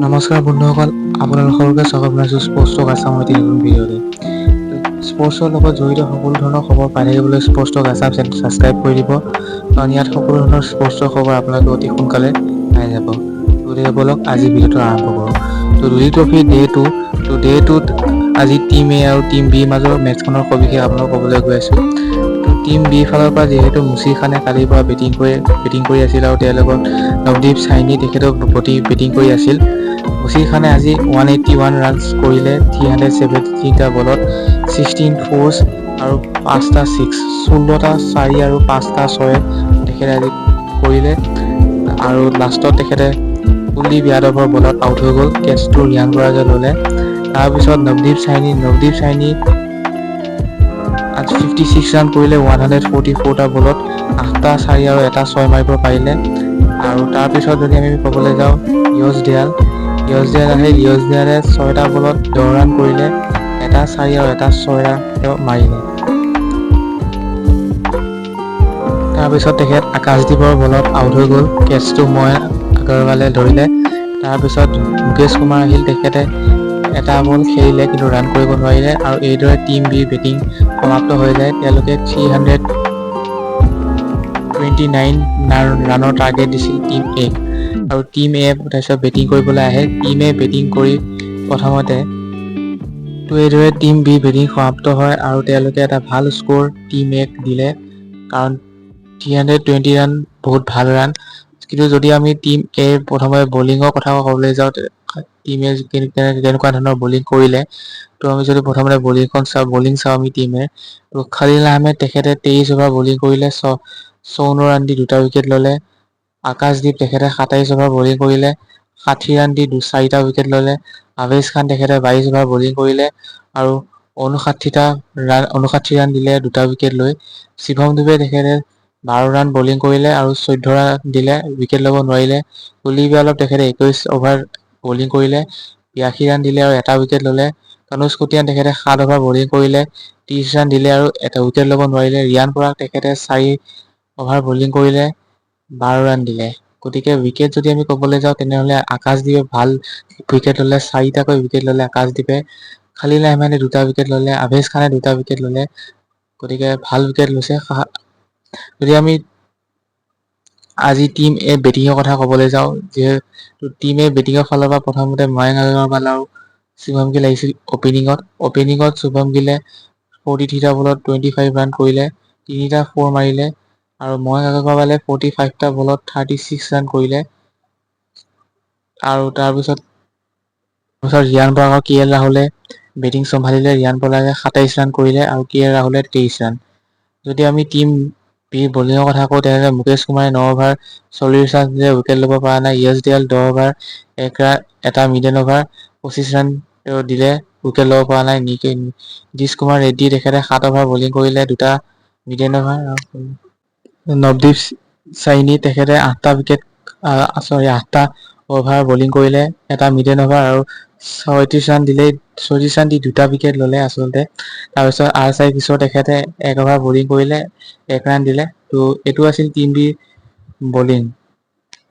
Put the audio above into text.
নমস্কাৰ বন্ধুসকল, আপোনালোক সকলোকে স্বাগত জনাইছোঁ স্পৰ্টছ টক আছামৰ এটি নতুন ভিডিঅ'লৈ। স্পৰ্টছৰ লগত জড়িত সকলো ধৰণৰ খবৰ পাই থাকিবলৈ স্পৰ্টছ টক আছাম চেনেল ছাবস্ক্ৰাইব কৰি দিব, কাৰণ ইয়াত সকলো ধৰণৰ স্পৰ্টছৰ খবৰ আপোনালোকে অতি সোনকালে পাই যাব। গতিকে ব'লক, আজি ভিডিঅ'টো আৰম্ভ কৰোঁ। তো দলীপ ট্ৰফি ডে টু, তো ডে টুত আজি টীম এ আৰু টীম বিৰ মাজৰ মেটচখনৰ সবিশেষ আপোনালোকক ক'বলৈ গৈ আছোঁ। তো টীম বি ফালৰ পৰা যিহেতু মুছিৰ খানে কালিৰ পৰা বেটিং কৰি আছিল আৰু তেওঁৰ লগত নৱদীপ চাইনি, তেখেতেও বেটিং কৰি আছিল। মুছিৰ খানে আজি 181 ৰানছ কৰিলে 373টা বলত, 16 ফ'ৰ্ছ আৰু পাঁচটা ছিক্স, 16টা চাৰি আৰু পাঁচটা ছয় তেখেতে আজি কৰিলে। আৰু লাষ্টত তেখেতে কুলদীপ যাদৱৰ বলত আউট হৈ গ'ল। কেটচটো ৰিয়ান পৰাগে ল'লে। তাৰপিছত নৱদীপ চাইনি। নৱদীপ চাইনি আজি 56 ৰান কৰিলে 144টা বলত, আঠটা চাৰি আৰু এটা ছয় মাৰিব পাৰিলে। আৰু তাৰপিছত যদি আমি ক'বলৈ যাওঁ, য়শ দয়াল। য়শ দয়াল আহিল। য়শ দয়ালে ছয়টা বলত 10 ৰান কৰিলে, এটা চাৰি আৰু এটা ছয় ৰান তেওঁ মাৰিলে। তাৰপিছত তেখেত আকাশদীপৰ বলত আউট হৈ গ'ল। কেটচটো ময়ংক আগৰৱালে ধৰিলে। তাৰপিছত মুকেশ কুমাৰ আহিল। তেখেতে এটা বল খেলিলে, কিন্তু ৰান কৰিব নোৱাৰিলে। আৰু এইদৰে টীম বিৰ বেটিং সমাপ্ত হৈ যায়। তেওঁলোকে 329 ৰানৰ টাৰ্গেট দিছিল টীম এক। আৰু টীম এ তাৰপিছত বেটিং কৰিবলৈ আহে। টীম এ বেটিং কৰি প্ৰথমতে, তো এইদৰে টীম বি বেটিং সমাপ্ত হয় আৰু তেওঁলোকে এটা ভাল স্ক'ৰ টীম এক দিলে, কাৰণ 320 ৰান বহুত ভাল ৰান। কিন্তু যদি আমি টীম এ প্ৰথমে বলিঙৰ কথা ক'বলৈ যাওঁ, টীম এ কেনেকুৱা ধৰণৰ বলিং কৰিলে, তো আমি যদি প্ৰথমতে বলিংখন চাওঁ, বলিং চাওঁ আমি টীম এ, তো খালিল আহমেদ, তেখেতে 23 অভাৰ বলিং কৰিলে, 54 ৰান দি দুটা উইকেট ল'লে। আকাশদীপ, তেখেতে 27 অভাৰ বলিং কৰিলে, 60 ৰান দি চাৰিটা উইকেট ল'লে। আৱেশ খান, তেখেতে 22 অভাৰ বলিং কৰিলে আৰু 59 ৰান দিলে দুটা উইকেট লৈ। শিৱম দুবে, তেখেতে 12 ৰান বলিং কৰিলে আৰু 14 ৰান দিলে, উইকেট ল'ব নোৱাৰিলে। কুলদীপ যাদৱ, তেখেতে 21 অভাৰ বলিং কৰিলে, 82 ৰান দিলে আৰু এটা উইকেট ল'লে। তনুজ কোটিয়ান, তেখেতে 7 অভাৰ বলিং কৰিলে, 30 ৰান দিলে আৰু এটা উইকেট ল'ব নোৱাৰিলে। ৰিয়ান পৰাগ, তেখেতে 4 অভাৰ বলিং কৰিলে, 12 ৰান দিলে। গতিকে উইকেট যদি আমি ক'বলৈ যাওঁ, তেনেহ'লে আকাশদীপে ভাল উইকেট ল'লে, চাৰিটাকৈ উইকেট ল'লে আকাশদীপে। খালিল আহমেদে দুটা উইকেট ল'লে, আভেশ খানে দুটা উইকেট ল'লে। গতিকে ভাল উইকেট লৈছে। যদি আমি আজি টীম এ বেটিঙৰ কথা ক'বলৈ যাওঁ, যিহেতু টীম এ বেটিঙৰ ফালৰ পৰা প্ৰথমতে ময়ংক আগৰৱাল আৰু শুভম গিল আহিছিল অপেনিঙত। অপেনিঙত শুভম গিলে 43টা বলত 25 ৰান কৰিলে, তিনিটা ফ'ৰ মাৰিলে আৰু ময়ংক আগৰৱালে 45টা বলত 36 ৰান কৰিলে। আৰু তাৰপিছত ৰিয়ান পৰাগ আৰু কে এল ৰাহুলে বেটিং চম্ভালিলে। ৰিয়ান পৰাগে 27 ৰান কৰিলে আৰু কে এল ৰাহুলে 23 ৰান। যদি আমি টীম বি বলিঙৰ কথা কওঁ, তেনেহ'লে মুকেশ কুমাৰে 9 অভাৰ 40 ৰান দিলে, উইকেট ল'ব পৰা নাই। য়শ দয়াল 10 অভাৰ এক ৰান, এটা মিডল অভাৰ 25 ৰান তেওঁ দিলে, উইকেট ল'ব পৰা নাই। নীতিশ কুমাৰ ৰেড্ডি, তেখেতে 7 অভাৰ বলিং কৰিলে, দুটা মিডল অভাৰ। নৱদীপ চাইনি, তেখেতে আঠটা উইকেট, চৰি, আঠটা অভাৰ বলিং কৰিলে, এটা মিডল অভাৰ আৰু 36 ৰান দিলে, 36 ৰান দি দুটা উইকেট ল'লে আচলতে। তাৰপিছত আৰ চাই কিশোৰ, তেখেতে এক অভাৰ বলিং কৰিলে, এক ৰান দিলে। তো এইটো আছিল টীম বি বলিং।